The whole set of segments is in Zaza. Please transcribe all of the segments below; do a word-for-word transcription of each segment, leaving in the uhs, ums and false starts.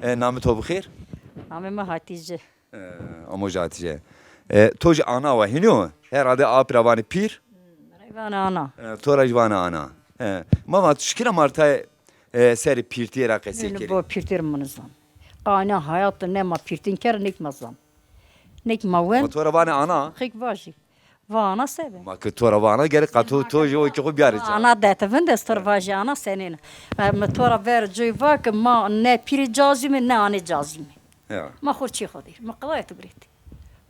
E, namê to bixêr? Namê mi Hatîce. E, Amoja Hatîce. E, to jî ana wa hînî yo? Herhalde apî ra vanê pîr? Vanê ana. E, to ra jî vanê ana. E, ma va tu şikîna ma rê tayê, e, serê pîrtîye ra qesey kerê. Bo pîrtîye mi nizan. Qayna hayat de ne ma pîrtîn kerd, ne kî ma zan. Ne kî ma wend. Ma to ra vanê ana? Xêk vajî. Va ana sebe. Ma ke to ra va ana, gerek qa to, to jî o kî xo biyarê ca. Ana de ti vinde, ez to ra vajî ana senên. E, mi to ra ver coy va ke ma ne pîrê cazîme, ne anê cazîme. Ya. Ma xo çî xo dîr. Ma qilaya tu girêt.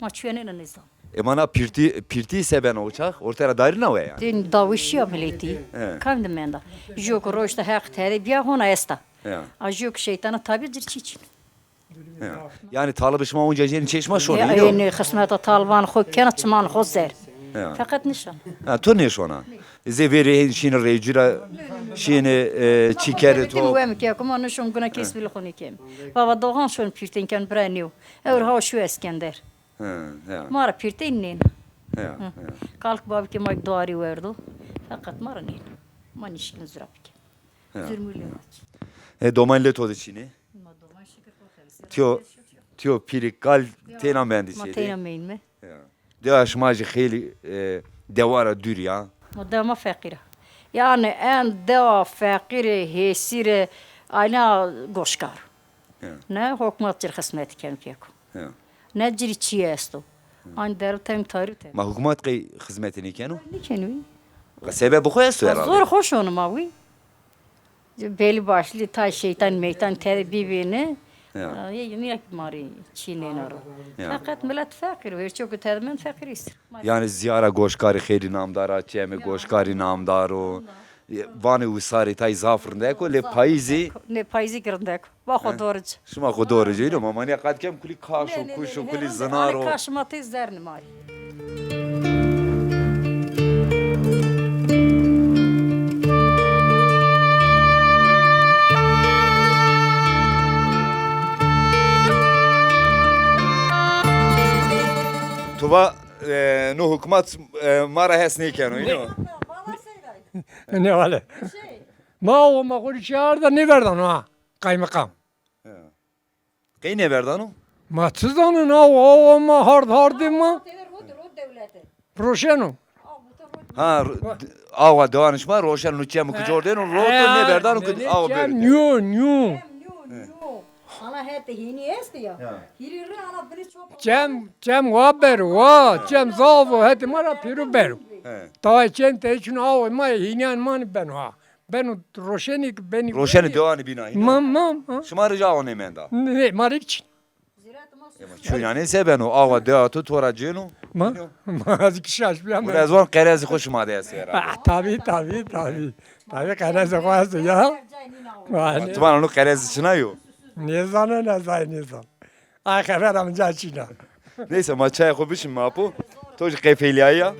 Ma çuyenêne nêzan. E, ma na pîrtî, pîrtî se bena o çax? Orte ra darîna we yanî? Din dawişîya miletî. He. Kam de menda? Jû ke roşta Heq tede bîya hona esta. Ya. A jû ke şeytana tabî cir çî çin. Ya. Yanî talibê şima onca jênî çê şima şonê, ino? Ê, nê, xismeta taliban xo kena, çiman xo ser. Ya. Feqet nişan. Ha, to nêşona. Zê verê hên şînê rêcî ra, şînê, e, çî kerê to. Wem ke kuma nişon guna kes bil xo nêkem. Baba Doğan şon pîrtên ken bira nêw. Ewr ha şu Eskender. Ha, ya. Ma ra pîrtên nêna. Ya, ya. Kalk babikê ma duarî werdo. Feqet ma ra nêna. Ma nişkin zura bike. Ya. Zurmulî aç. E, doman lê to de çînê? Ma doman şikir xo xelisî. Tiyo, tiyo pîrî kal teyna mendî. Ma teyna meynme. Ya. Dewa şima jî xeylî, e, dewa ra dûr ya. Ma dewa ma feqîr a. Yanî en dewa feqîrê, hêsîrê, ayna goşkar. Ya. Ne hukmat cir xizmet ken pêko. Ya. Ne cir çî esto. An deru tem taru tem. Ma hukmat qey xizmetê nêkeno? Nêkeno. Qe sebebê xo esto herhalde. Zor xo şono ma wî. Belî başlî tay şeytan meytan tede bîbîne. Ya. Ê, nîya ki ma rê çî nêna ro. Ya. Feqet milet feqîr o, her çîyo ke tede mend feqîr îstir. Yanî ziyara goşkarî xeylî namdar a, çemê goşkarî namdar o. Vanê wisarî tay zaf rindek o, lê payîzî. Nê payîzî ki rindek o. Va xo doric. Şima xo doric, ino ma manîya qat kem kulî kaş o, kuş o, kulî zinar o. Kaş ma tê zernî ma rê. Tu va, e, no hukmat, e, ma ra hes nêkeno, ino? Ne wale. Ma o ma xo rê çi arda nêverdano ha. Kaymakam. Ya. Qey nêverdano? Ma çi zanên, awa, awa ma hard hardê ma. Roşeno. Ha, ro-, d-, awa dewanê şima roşeno, no çem ke cor dêno, roto nêverdano ke awa bêro. Nîyo, nîyo. Ana hetê hênî estê ya. Ya. Hîrê rê ana binê çop. Çem, çem wa ber, wa, çem zaf o, hetê ma ra pêro ber o. He. Taway çem tey çin awa ma hênîyan ma nî beno ha. Beno roşenî ki benî. Roşenî dewanî bîna hîna. Ma, ma, ma. Şima rê jî awa nêmenda? Nê, ma rê çin. Ema çuyna nê se beno? Awa dewa to to ra cêno. Ma, ma ez ki şaş bîya. Wina ez van qerezî xo şima de estê herhalde. Ah, tabî, tabî, tabî. Tabî qerezê xo esto ya. Ma, ti vana no qerezî çina yo? Nêzano, nêzano, nêzano. Ay xeber amca çîna. Neyse, ma çayê xo bişîme apo. To jî qey feylîyayî ya.